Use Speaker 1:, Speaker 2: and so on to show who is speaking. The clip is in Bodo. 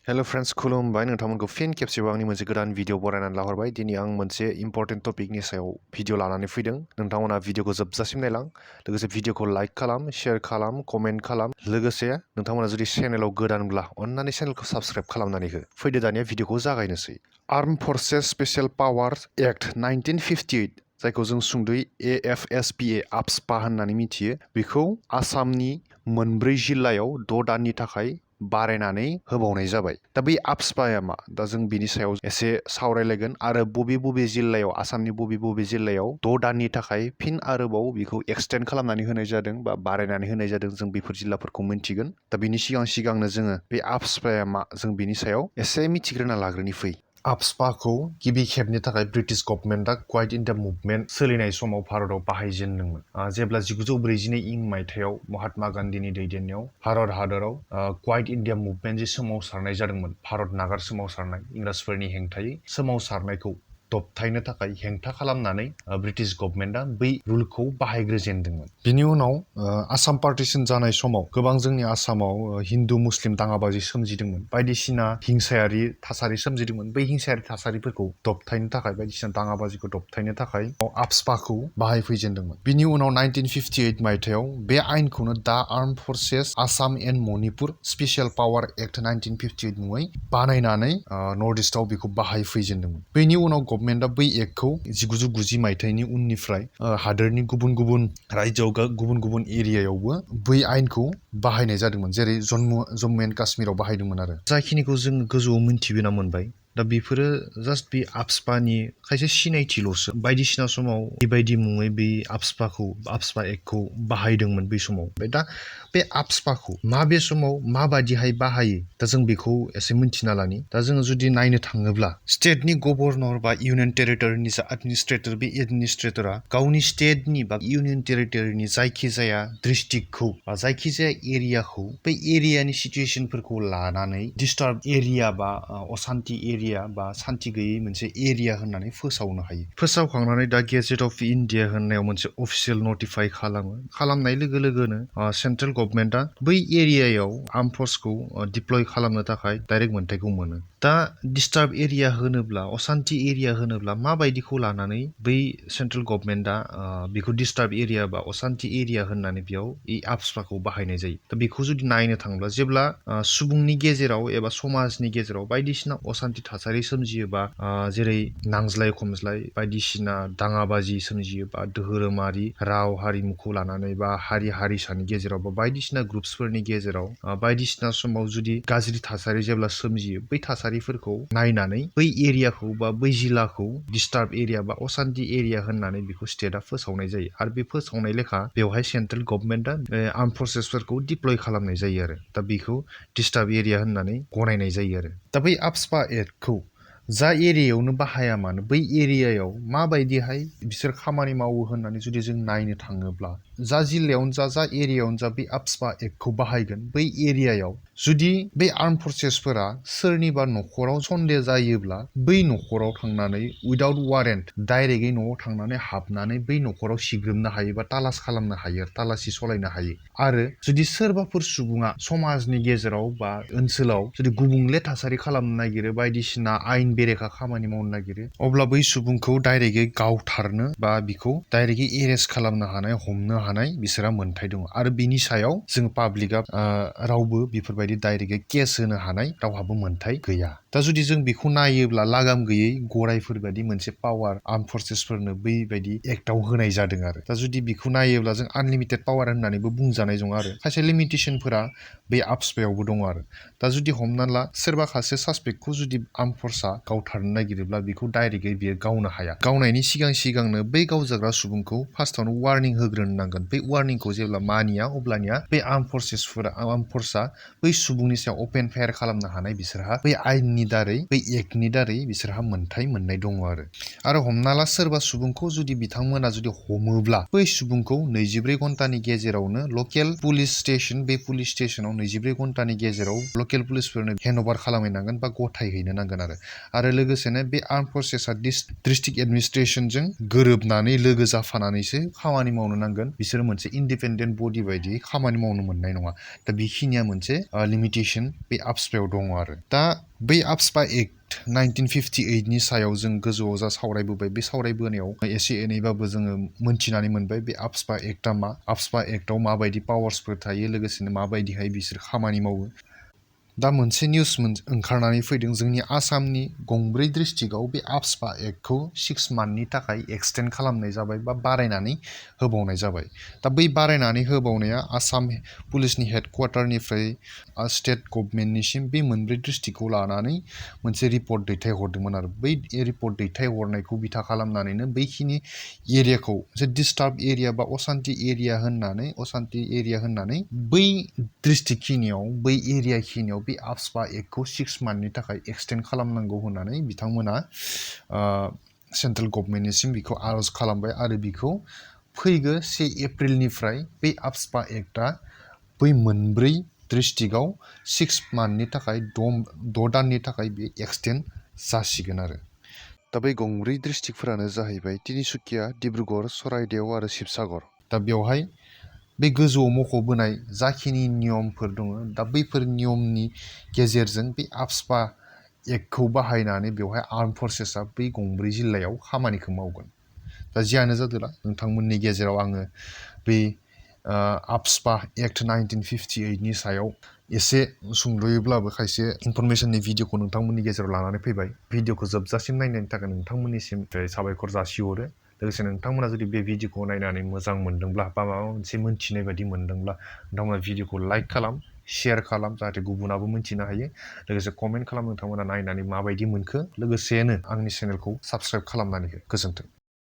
Speaker 1: हेलो फ्रेंड्स खुलुमबाय नोंथांमोनखौ फिन खेबसेबाव आंनि मोनसे गोदान भिडिअ बरायनानै लाहरबाय दिनै आं मोनसे इम्पर्टेन्ट टपिकनि सायाव भिडिअ लानानै फैदों नोंथांमोना भिडिअखौ जोबजासिम नायलां लोगोसे भिडिअखौ लाइक खालाम शेयार खालाम कमेन्ट खालाम लोगोसे नोंथांमोना जुदि चेनेलाव गोदानब्ला अन्नानै चेनेलखौ साबस्क्राइब खालामनानै हो फैदो दानिया भिडिअखौ जागायनोसै आर्म फर्सेस स्पेशल पावार्स एक्ट 1958 जायखौ जों सुंद'यै AFSPA AFSPA होननानै मिथियो बेखौ आसामनि मोनब्रै जिल्लायाव 6 दाननि थाखाय बारायनानै होबावनाय जाबाय दा बै AFSPAया मा दा जों बिनि सायाव एसे सावरायलायगोन आरो बबे जिल्लायाव आसामनि बबे जिल्लायाव 6 दाननि थाखाय फिन आरोबाव बेखौ एक्सटेन्ड खालामनानै होनाय जादों बा बारायनानै होनाय जादों जों बेफोर जिल्लाफोरखौ मिन्थिगोन दा बिनि सिगांनो जोङो बे AFSPAया मा जों बिनि सायाव एसे मिथिग्रोना लाग्रोनि फै AFSPAखौ गिबि खेबनि थाखाय ब्रिटिश गभर्नमेन्टआ क्वाइट इन्डिया मुभमेन्ट सोलिनाय समाव भारताव बाहायजेनदोंमोन जेब्ला 1942 इं मायथाइयाव महात्मा गान्धीनि दैदेननायाव भारत हादराव क्वाइट इन्डिया मुभमेन्ट जे सोमावसारनाय जादोंमोन भारत नागार सोमावसारनाय इंराजफोरनि हेंथायै सोमावसारनायखौ दबथायनो थाखाय हेंथा खालामनानै ब्रिटिश गभर्नमेन्टआ बै रुलखौ बाहायग्रोजेनदोंमोन बिनि उनाव आसाम पार्टिशन जानाय समाव गोबां जोंनि आसामाव हिन्दु मुस्लिम दाङाबाजि सोमजिदोंमोन बायदिसिना हिंसायारि थासारि सोमजिदोंमोन बै हिंसायारि थासारिफोरखौ दबथायनो थाखाय बायदिसिना दाङाबाजिखौ दबथायनो थाखाय AFSPAखौ बाहायफैजेनदोंमन बिनि उनाव 1958 मायथाइयाव बे आयेनखौनो दा arm forces Assam and Manipur special power act 1958 मुङै बानायनानै नर्थ इस्टआव बेखौ बाहायफैजेनदोंमोन बेनि उनाव गभर्नमेन्टआ बै एक्टखौ 1990 मायथाइनि उननिफ्राय हादोरनि गुबुन रायजोआव गुबुन एरियायावबो बै आयेनखौ बाहायनाय जादोंमोन जेरै जम्मु एन्ड काश्मीराव बाहायदोंमोन आरो जाखिनिखौ जों गोजौआव मिन्थिबोना मोनबाय दा बेफोरो जास्ट बे AFSPAनि खायसे सिनायथिल'सो बायदिसिना समाव बेबायदि मुङै बे AFSPA एक्टखौ बाहायदोंमोन बै समाव ओमफ्राय दा बे AFSPAखौ माबे समाव माबादिहाय बाहायो दा जों बेखौ एसे मिन्थिना लानि दा जोङो जुदि नायनो थाङोब्ला स्टेटनि गभर्नर बा इउनियन टेरिटरिनि जा एडमिनिस्ट्रेटर बे एडमिनिस्ट्रेटरा गावनि स्टेटनि बा इउनियन टेरिटरिनि जायखिजाया डिस्ट्रिक्टखौ बा जायखिजाया एरियाखौ बै एरियानि सिचुवेसनफोरखौ लानानै डिस्टार्ब एरिया बा असान्ति एरिया बा सान्ति गैयै मोनसे एरिया होननानै फोसावनो हायो फोसावखांनानै दा गेजेट अफ इन्डिया होननायाव मोनसे अफिसियेल नटिफाइ खालामनाय लोगो लोगोनो सेन्ट्रेल गभर्नमेन्टआ बै एरियायाव आर्म फर्सखौ डिप्लय खालामनो थाखाय डाइरेक्ट मोन्थाइखौ मोनो दा डिस्टार्ब एरिया होनोब्ला असान्ति एरिया होनोब्ला माबायदिखौ लानानै बै सेन्ट्रेल गभर्नमेन्टआ बेखौ डिस्टार्ब एरिया बा असान्ति एरिया होननानै बेयाव AFSPAखौ बाहायनाय जायो दा बेखौ जुदि नायनो थाङोब्ला जेब्ला सुबुंनि गेजेराव एबा समाजनि गेजेराव बायदिसिना असान्ति थासारि सोमजियोबा जेरै नांज्लाय खमज्लाय बायदिसिना दाङाबाजि सोमजियो बा धोरोमारि राव हारिमुखौ लानानै बा हारिसानि गेजेराव बा बायदिसिना ग्रुप्सफोरनि गेजेराव बायदिसिना समाव जुदि गाज्रि थासारि जेब्ला सोमजियो बै थासारिफोरखौ नायनानै बै एरियाखौ बा बै जिल्लाखौ डिस्टार्ब एरिया बा असान्ति एरिया होननानै बेखौ स्टेटआ फोसावनाय जायो आरो बे फोसावनाय लेखा बेवहाय सेन्ट्रेल गभर्नमेन्टआ आर्म फर्सेसफोरखौ डिप्लय खालामनाय जायो आरो दा बेखौ डिस्टार्ब एरिया होननानै गनायनाय जायो आरो दा बै AFSPA एक्टखौ जा एरियायावनो बाहाया मानो बै एरियायाव माबायदिहाय बिसोर खामानि मावो होननानै जुदि जों नायनो थाङोब्ला जा जिल्लायावनो जा एरियायावनो जा बे AFSPA एक्टखौ बाहायगोन बै एरियायाव जुदि बे आर्म फर्सेसफोरा सोरनिबा न'खराव सन्देह जायोब्ला बै न'खराव थांनानै उइदाउट वारेन्ट डाइरेक्टयै न'आव थांनानै हाबनानै बै न'खराव सिग्रोमनो हायो बा तालास खालामनो हायो तालासि सलायनो हायो आरो जुदि सोरबाफोर सुबुङा समाजनि गेजेराव बा ओनसोलाव जुदि गुबुंले थासारि खालामनो नागिरो बायदिसिना आयेन बेरेखा खामानि मावनो नागिरो अब्ला बै सुबुंखौ डाइरेक्टयै गावथारनो बा बिखौ डाइरेक्टयै एरेस्ट खालामनो हानाय हमनो हानाय बिसोरहा मोन्थाय दङ आरो बिनि सायाव जों पाब्लिकआ रावबो बेफोरबायदि डाइरेक्टयै केस होनो हानाय रावहाबो मोन्थाय गैया दा जुदि जों बेखौ नायोब्ला लागाम गैयै गरायफोरबायदि मोनसे पावार आर्म फर्सेसफोरनो बैबायदि एक्टआव होनाय जादों आरो दा जुदि बेखौ नायोब्ला जों आनलिमिटेड पावार होननानैबो बुंजानाय दङ आरो खायसे लिमिटेसनफोरा बे AFSPAयावबो दङ आरो दा जुदि हमना ला सोरबा सासे सासपेक्टखौ जुदि आर्म फर्सआ गावथारनो नागिरोब्ला बेखौ डाइरेक्टयै बियो गावनो हाया गावनायनि सिगांनो बै गावजाग्रा सुबुंखौ फार्स्टआवनो वार्निं होग्रोनो नांगोन बै वार्निंखौ जेब्ला मानिया अब्लानिया बे आर्म फर्सआ बै सुबुंनि सायाव अपेन फायार खालामनो हानाय बिसोरहा बै आयेननि दारै बै एक्टनि दारै बिसोरहा मोन्थाय मोननाय दङ आरो हमना ला सोरबा सुबुंखौ जुदि बिथांमोना जुदि हमोब्ला बै सुबुंखौ 24 घन्टानि गेजेरावनो लकेल पुलिस स्टेशन बे पुलिस स्टेशनाव 24 घन्टानि गेजेराव लकेल पुलिसफोरनो हेन्डअभार खालामहैनांगोन बा गथायहैनो नांगोन आरो लोगोसेनो बे आर्म फर्सेसआ डिस्ट्रिक्ट एडमिनिस्ट्रेसनजों गोरोबनानै लोगो जाफानानैसो खामानि मावनो नांगोन बिसोरो मोनसे इन्डिपेन्डेन्ट बडि बायदि खामानि मावनो मोननाय नङा दा बेखिनिया मोनसे लिमिटेसन बे AFSPAयाव दङ आरो दा बै AFSPA एक्ट 1958 नि सायाव जों गोजौआव जा सावरायबोबाय बे सावरायबोनायाव एसे एनैबाबो जोङो मोनथिनानै मोनबाय बे AFSPA एक्टआ मा AFSPA एक्टआव माबायदि पावार्सफोर थायो लोगोसेनो माबायदिहाय बिसोर खामानि मावो दा मोनसे निउस ओंखारनानै फैदों जोंनि आसामनि गंब्रै डिस्ट्रिक्टआव बे AFSPA एक्टखौ 6 मान्थनि थाखाय एक्सटेन्ड खालामनाय जाबाय बा बारायनानै होबावनाय जाबाय दा बै बारायनानै होबावनाया आसाम पुलिसनि हेडक्वार्टारनिफ्राय स्टेट गभर्नमेन्टनिसिम बे मोनब्रै डिस्ट्रिक्टखौ लानानै मोनसे रिपर्ट दैथायहरदोंमोन आरो बै रिपर्ट दैथायहरनायखौ बिथा खालामनानैनो बैखिनि एरियाखौ मोनसे डिस्टार्ब एरिया बा असान्ति एरिया होननानै बै डिस्ट्रिक्ट खिनियाव बै एरिया खिनियाव बे AFSPA एक्टखौ 6 मान्थनि थाखाय एक्सटेन्ड खालामनांगौ होननानै बिथांमोना सेन्ट्रेल गभर्नमेन्टनिसिम बिखौ आर'ज खालामबाय आरो बिखौ फैगौ 1 एप्रिलनिफ्राय बे AFSPA एक्टआ बै मोनब्रै डिस्ट्रिक्टआव 6 मान्थनि थाखाय 6 दाननि थाखाय बे एक्सटेन्ड जासिगोन आरो दा बै गंब्रै डिस्ट्रिक्टफोरानो जाहैबाय तिनिसुकिया डिब्रुगड़ चराइदेव आरो शिबसागर दा बेवहाय बे गोजौआव मख'बोनाय जाखिनि नियमफोर दङ दा बैफोर नियमनि गेजेरजों बे AFSPA एक्टखौ बाहायनानै बेवहाय आर्म फर्सेसआ बै गंब्रै जिल्लायाव खामानिखौ मावगोन दा जियानो जादोंला नोंथांमोननि गेजेराव आङो बै AFSPA एक्ट 1958 नि सायाव एसे सुंद'यैब्लाबो खायसे इनफरमेसननि भिडिअखौ नोंथांमोननि गेजेराव लानानै फैबाय भिडिअखौ जोबजासिम नायनायनि थाखाय नोंथांमोननिसिम साबायखर जासिहरो लोगोसे नोंथांमोना जुदि बे भिडिअखौ नायनानै मोजां मोनदोंब्ला बा माबा मोनसे मोनथिनाय बायदि मोनदोंब्ला नोंथांमोना भिडिअखौ लाइक खालाम शेयार खालाम जाहाथे गुबुनाबो मोनथिनो हायो लोगोसे कमेन्ट खालाम नोंथांमोना नायनानै माबायदि मोनखो लोगोसेनो आंनि चेनेलखौ साबस्क्राइब खालामनानै हो गोजोन्थों